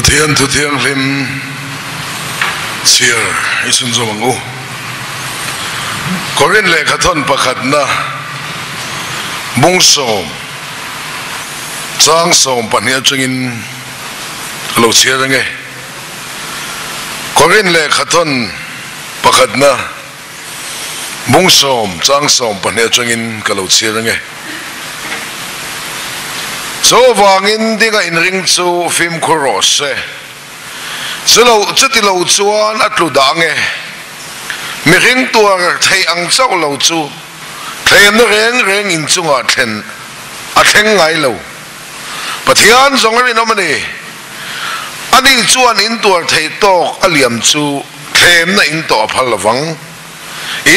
Pathian Thu Thianghlim chhiar i chhunzawm ang u. Korin lehkhathawn pakhatna bungsawm chang 12 atangin a lo chhiar ang e. Korin lehkhathawn pakhatna Bung 10 chang 12 atangin ka lo chhiar ange. Chuvangin dinga inring chu fimkhur rawh se. Chulo chuti lo chuan a tlu dah ange. Mihring tuar theih ang chauh lo chu thlemna reng reng inchungah thlen a thleng ngai lo. Pathian zawng a rinawm a ni. Ani chuan in tuar theih tawk a liam chu thlemna in tawh a phal lovang.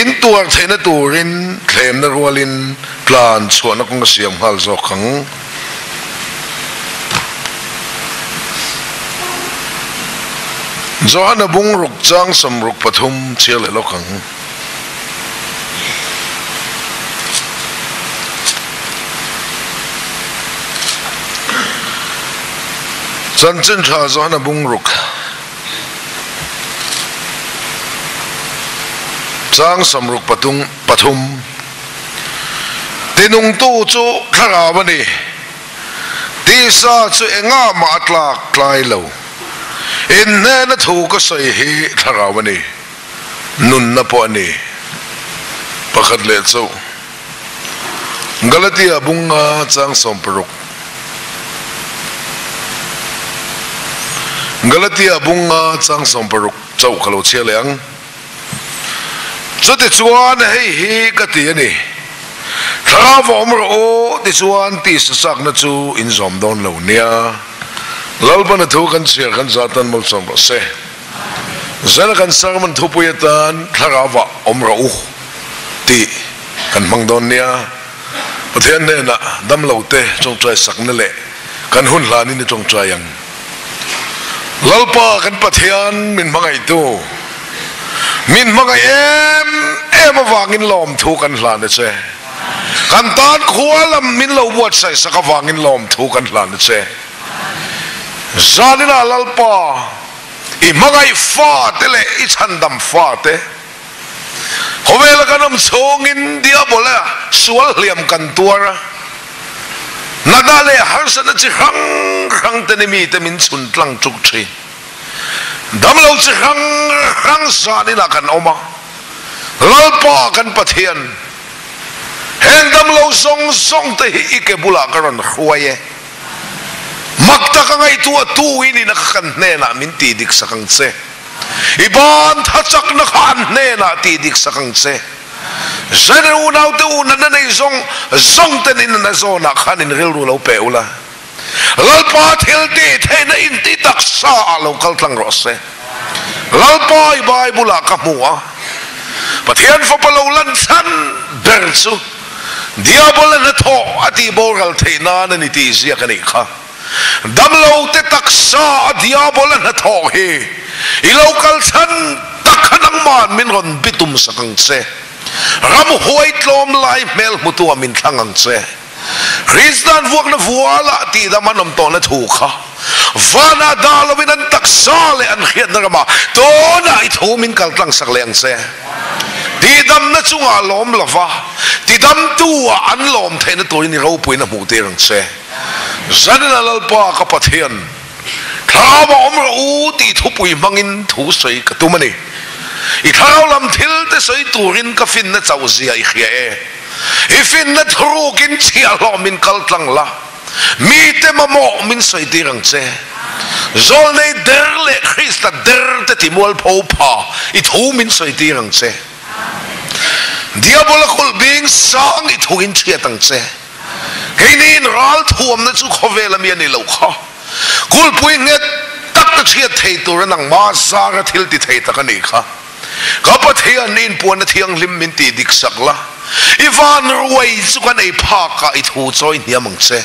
In tuar theihna turin thlemna rualin tlan chhuahna kawng a siam nghal zawk ang. Johana bung ruk chang 63 chhiar leh lawk ang. Chanchin tha Johana bung ruk chang 63 Tinungtu chu thlarau a ni. Tisa chu engah mah a tlak tlai lo. Inhnehna thu ka sawi hi thlarau a ni. Nunna pawh a ni. Pakhat leh chauh. Galatia bunga chang 16. Galatia bunga chang 16 chauh ka lo chhiar leh ang. Chuti chuan hei hi ka ti a ni. Thlarau awm rawh u tichuan tisa chakna chu in zawm dawn lo nia. Lalpana thu kan chhiar kan zatan malsawm rawh se. Zana kan sermon thupui atan thlarau awm rawh u tih kan hmang dawn nia. Pathian hnenah dam lo te tawngtai sakna leh kan hun hlanin i tawngtai ang. Lalpa kan Pathian min hmangaihtu, min hmangaih em em avangin lawm thu kan hlan a che. Kan tan khua lam min lo buatsaih sak avangin lawm thu kan hlan a che. Zanina Lalpa i hmangaih fa te leh i chhandam fa te khawvela kan awm chhungin diabola sual hliam kan tuar a, nada leh harsatna chi hrang hrang te ni mi te min chhun tlang tuk thin. Damlo chi hrang hrang zanina kan awm a, Lalpa kan Pathian heng damlo zawng zawng te hi i ke bulah ka rawn hruai e. Mak taka ngaihtuah tu in ina kha kan hnenah min tih dik sak ang che. I ban tha chakna kha an hnenah tih dik sak ang che. Zan unau te u nana nei zawng zawng ten in na zawnah khan in rilru lo pe ula. Lalpa thil tih theihna in ti tak sa ah lo kal tlang rawh se. Lalpa i Bible ah ka hmu a. Pathian fapa lo lan chhan ber chu Diabol a hnathawh a tih boral theih nan a ni tih ziak a nih kha. Damlo te taksa a diabol a hnathawh hi i lo kal chhan tak kha nangman min rawn bitum sak ang che. Ram huai tlawm lai hmel hmutu ah min thlang ang che. Kristan vuakna vualah tihdam an awm tawhna thu kha vanah dah lovin an taksa leh an hriatna ramah tunah i thu min kal tlang sak leh ang che. Tihdamna chungah lawm lova tidamtu ah an lawm theihna turin i ropuina hmuh tir ang che. Zanina Lalpa ka Pathian thlarau a awm rawh u tih thupui hmangin thu sawi ka tum a ni. I thlarau lam thil te sawi turin ka finna chauh zia i hria e. I finna thurukin chhiahhlawh min kal tlang la, mi te mamawh min sawi tir ang che. Zawlnei der leh Krista der te ti mualpho pha i thu min sawi tir ang che. Diabola kulh bing sang i thu in chhiat ang che. Keini in ral thuamna chu khawvel ami a ni lo kha. Kulhpui nghet tak te chhiat thei tur a nangma zara thil ti thei tak a ni kha. Ka Pathian in puanna thianghlim min tih dik sak la, i van ruai chu kan ei phakah i thu chawi hniam ang che.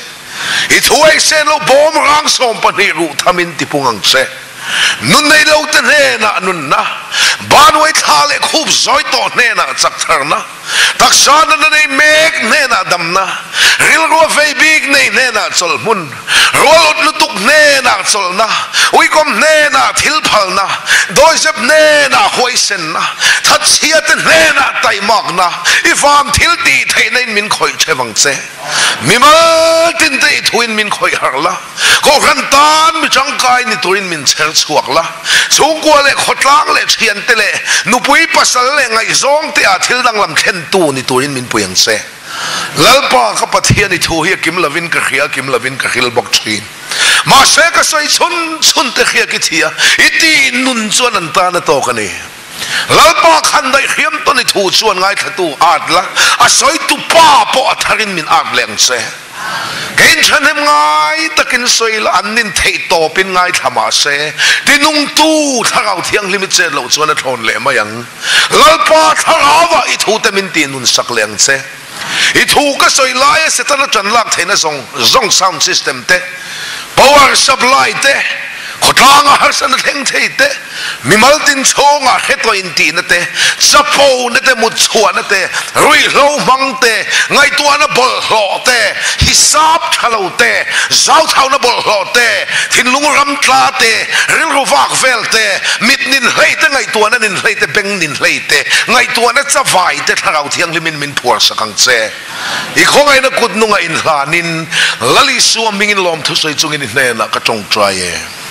I thu ei sen lo bawm rang 12 ruh thamin ti pung ang che. Nun nei lo te hnenah nunna, banwei thla leh khup zawi tawh hnenah chak tharna, taksa nunna nei mek hnenah damna, rilrua vei bik nei hnenah chawlhmun, rual ut lutuk hnenah hnenah chawlhna, uikawm hnenah thilphalna, dawizep hnenah huaisenna, thatchhiate hnenah taimakna, i van thil tih theihna in min khawih theuh ang che. Mimal tinte i thuin min khawih harh la, Kohhran tan mi tangkai ni turin min chher chhuak la, chhungkua leh khawtlang leh thiante leh nupui pasal leh ngaihzawng te ah thil danglam thlentu ni turin min pui ang che. Lalpa ka Pathian i thu hi a kim lovin ka hria, kim lovin ka hril bawk thin. Mahse ka sawi chhun chhun te hriak i thi a, i tih nun chuan an tan a tawk a ni. Lalpa khan daihriam tawn i thu chuan ngaithlatu at la, a sawitu pa pawh a tharin min at leh ang che. Keiin thahnem ngai takin sawi la, an nin theih tawpin ngaithla mah se, tinungtu Thlarau Thianghlim i chet loh chuan a thlawn leh mai ang. Lalpa Thlarauah i thute min tih nun sak leh ang che. I thu ka sawi laia Setana ṭan lak theihna zawng zawng sound system te, power supply te, khawtlanga harsatna thleng thei te, mimal tin chhunga hre tawh intihna te, chapona te, mutchhuahna te, ruihhlo hmang te, ngaihtuahna bawlhhlawh te, hisap tha lo te, zauthauna bawlhhlawh te, thinlung ram tla te, rilru vak vel te, mit nin hlei te, ngaihtuahna nin hlei te, beng nin hlei te, ngaihtuahna chavai te Thlarau Thianghlimin min phuar sak ang che. I khawngaihna kut nungah inhlanin Lal Isua hmingin lawmthu sawi chungin i hnenah ka tawngtai e.